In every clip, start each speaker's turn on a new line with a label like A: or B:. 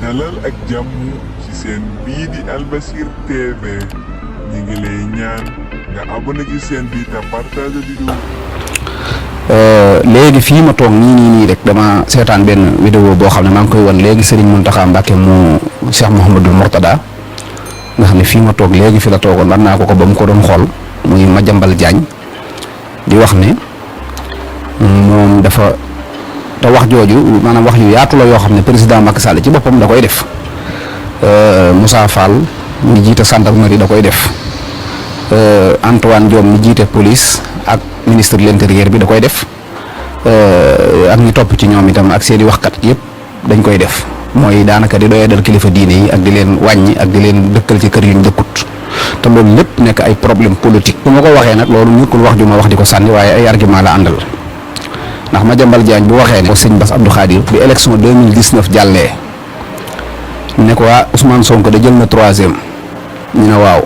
A: dalal ak jàmm ci seen bii di Albasir TV ñu ngi lay ñaan nga abonné ci seen bi te partage vidéo.
B: léegi fii ma toog nii rek dama seetaan benn vidéo boo xam ne maa ngi koy wan léegi Serigne Mountakha Mbacké mu Cheikh Mouhamadul Mourtada nga xam ne fii ma toog léegi fi la toogoon war naa ko ba mu ko doon xool muy Madiambal Diagne di wax ne moom dafa te wax jooju maanaam wax yu yaatu la yoo xam ne président Macky Sall ci boppam da koy def Moussa Fall mi jiite gendarmerie da koy def Antoine Diome mi jiite police ak ministre de l'intérieur bi da koy def ak ñi topp ci ñoom itam ak seeni waxkat yëpp dañ koy def mooy daanaka di doyadal kilifa diine yi ak di leen wàññi ak di leen dëkkal ci kër yuñ dëkkut te loolu lépp nekk ay problème politique. bu ma ko waxee nag loolu nekkul wax ju ma wax di ko sànni waaye ay argument la àndal ndax Madiambal Diagne bu waxee ne sëñ Bass Abdou Khadir bi élection 2019 jàllee ne ko waa Ousmane Sonko da jël na 3e ñu ne waaw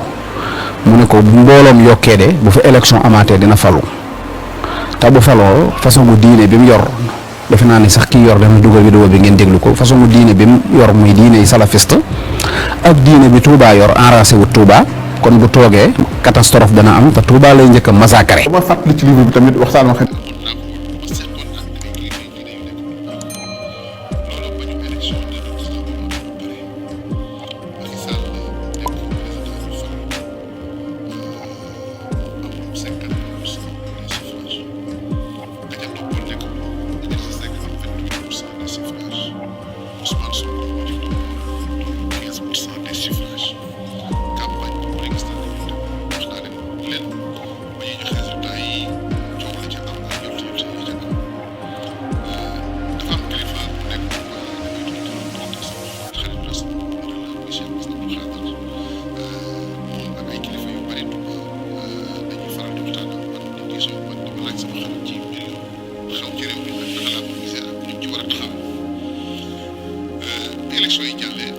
B: mu ne ko bu mbooloom yokkee de bu fa élection amaatee dina falu te bu faloo façon bu diine bi mu yor defe naa ne sax kii yor dana dugal vidéo bi ngeen déglu ko façon bu diine bi mu yor muy diine yi salafiste ak diine bi Touba yor enrancé wu Touba kon bu toogee catastrophe dana am te Touba lay njëkk a massacré.
C: dama fàttali ci livre bi tamit waxtaan wax
D: élection yi jàllee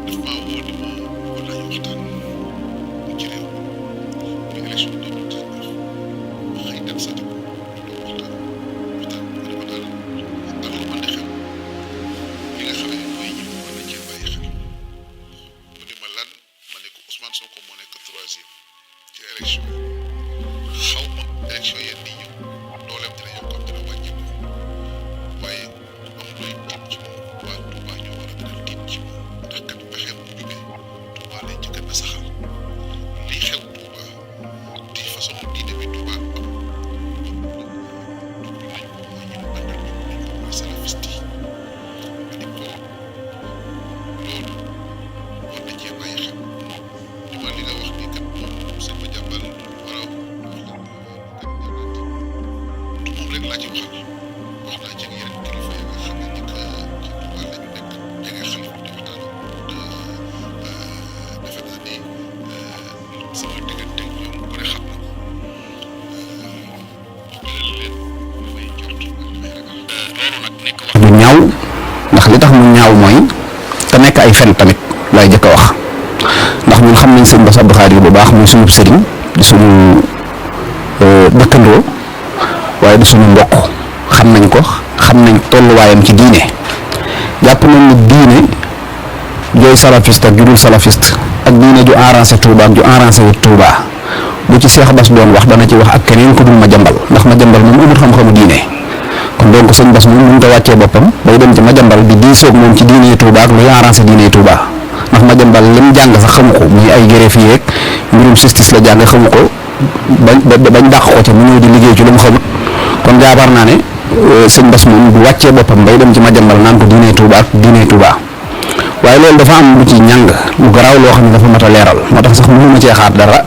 D: daf maa woo di ma war naa ñu waxtaan ci réew mi élection 2019 ma xëy dem seeti ko waxtaan ma ne ko daal ak lu mën di xew li nga xam ne mooy ñëw war nañ cee bàyyi xel mu ne ma lan ma ne ko Ousmane Sonko moo nekk 3e ci élection yi xaw ma élection yéen di ñëw dooleem dina yokk am dina wàññeeku waaye looy tiit ci moom waa Touba ñoo war a gën a tiit ci moom ndax kat pexe bu jubee Touba lay njëkk a saxal lii xew Touba di façon diine bi Touba am nañ ko mooy ñu àndal ñu mooy salafiste yi ma ne ko loolu war na cee bàyyi xel ni ma li nga wax ni kat moom sëñ Madiambal wala du moom rek laa ci waxal wax naa ci yeneen kilifa yi nga xam ne ci Touba lañu nekk jege xalifa di waxtaan defe naa ni sama diggante ak ñoom ku ne xam na ko leen may jort ak may ragal loolu nag nekk wax
B: bu ñaaw ndax li tax mu ñaaw mooy te nekk ay fen tamit lay jëkk a wax ndax ñun xam nañ sëñ Bass Abdou Khadir bu baax muy suñu sëriñ di suñu dëkkandoo waaye di suñu mbokk xam nañ ko xam nañ tolluwaayam ci diine jàpp nañ ne diine jooy salafiste ak ju dul salafiste ak diine ju arrangé Touba ak ju arrangé wut Touba bu ci Cheikh Bass doon wax dana ci wax ak keneen ku dul Madiambal ndax Madiambal moom amut xam-xamu diine kon donc sëñ Bass moom mënut a wàccee boppam bay dem ci Madiambal di diisoog moom ci diine Touba ak luy arrangé diine Touba ndax Madiambal lim jàng sax xamu ko muy ay greffier yeeg mbirum justice la jàng xamu ko bañ dàq ko ca mu ñëw di liggéey ci lu mu xamut kon jaabar naa ne sëñ Bass moom bu wàccee boppam bay dem ci Madiambal naan ko diine Touba ak diine Touba waaye loolu dafa am lu ci ñàng lu garaaw loo xam ne dafa mat a leeral moo tax sax mënuma cee xaar dara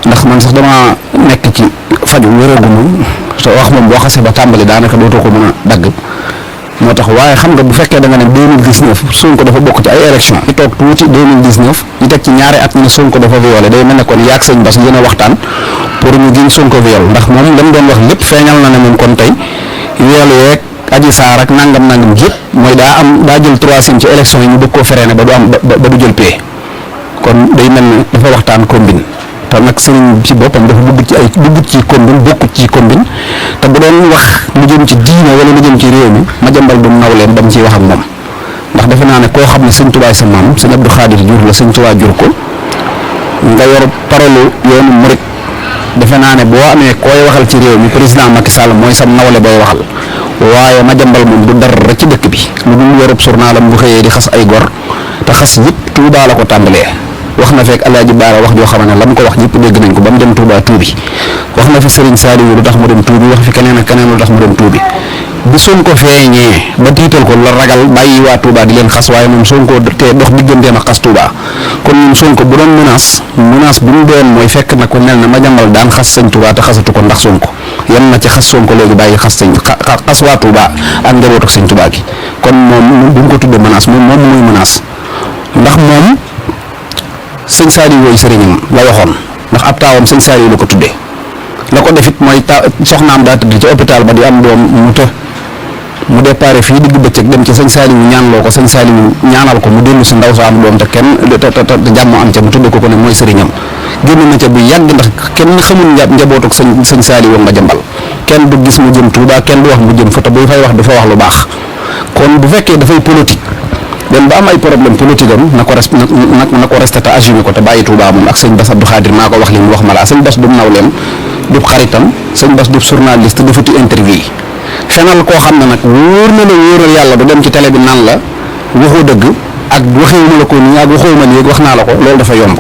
B: ndax man sax dama nekk ci faju wéragumu te wax moom boo xasee ba tàmbali daanaka dootoo ko mën a dagg moo tax waaye xam nga bu fekkee da nga ne 2019 Sonko dafa bokk ci ay élection ñu toog tuuti 2019 ñu teg ci ñaari at ñu ne Sonko dafa violé day mel ne kon yaag sëñ Bass yéen a waxtaan pour ñu giñ Sonko viol ndax moom lam doon wax lépp feeñal na ne moom kon tey viol yeeg Adji Sarr ak nangam yëpp mooy daa jël 3e ci élection yi ñu bëgg koo freiné ba du jël paie kon day mel ne dafa waxtaan combine te nag sëriñ ci boppam dafa duggut ci combine bokkut ci combine te bu doon wax lu jëm ci diine wala lu jëm ci réew mi Madiambal du naw leen dam ciy wax ak moom ndax defe naa ne koo xam ne sëñ Tuubaa sa maam sëñ Abdou Khadir jur la sëñ Tuubaa jur ko nga yor parolu yoonu murit defe naa ne boo amee koy waxal ci réew mi président Macky Sall mooy sam nawle booy waxal waaye Madiambal moom du dara ci dëkk bi lu dul yorub journalam bu xëyee di xas ay gor te xas yëpp Touba la ko tàmbalee wax na fekk Alaaji Baara wax joo xam ne la mu ko wax ñëpp dégg nañ ko ba mu dem Touba tuubi wax na fi Serigne Saliou lu tax mu dem tuubi wax fi keneen ak keneen lu tax mu dem tuubi bi Sonko feeñee ba tiital ko la ragal bàyyi waa Touba di leen xas waaye moom Sonko te dox digganteem ak xas Touba kon ñun Sonko bu doon menace bi mu doon mooy fekk na ko mel ne Madiambal daan xas sëñ Touba te xasatu ko ndax Sonko yem na ci xas Sonko léegi bàyyi xas waa Touba ak njabootu sëñ Touba gi kon moom bu ñu ko tuddee menace moom muy menace ndax moom sëñ Saliou wooyu sëriñam la waxoon ndax ab taawam sëñ Saliou la ko tuddee la ko defit mooy soxnaam daa tëdd ci hôpital ba di am doom mu déparé fii digg bëccëg dem ci sëñ Saliou ñaanloo ko sëñ Saliou ñaanal ko mu dellu si ndaw sa am doom te kenn te jàmm am ca mu tudde ko ne mooy sëriñam génn na ca bu yàgg ndax kenn xamul njabootuk sëñ Saliou Madiambal kenn du gis mu jëm Touba kenn du wax mu jëm fa te buy fay wax dafa wax lu baax kon bu fekkee dafay politique dem ba am ay problème politique am na ko resté te assumé ko te bàyyi Touba moom ak sëñ Bass Abdou Khadir maa ko wax li mu wax ma laa sëñ Bass du nawleem du xaritam sëñ Bass du journaliste defuti interview yi fenal koo xam ne nag wóor na la wóoral yàlla du dem ci télé bi naan la waxoo dëgg ak waxewuma la ko nii ak waxewuma léegi wax naa la ko loolu dafa yomb.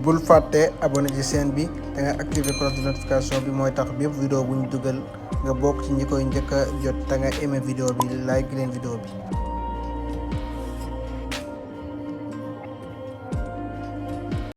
E: bul fàtte abonné ci chaîne bi da nga activer cloche de notification bi mooy tax bépp vidéo bu ñu dugal nga bokk ci ñi koy njëkk a jot da nga aimé vidéo bi like leen vidéo bi.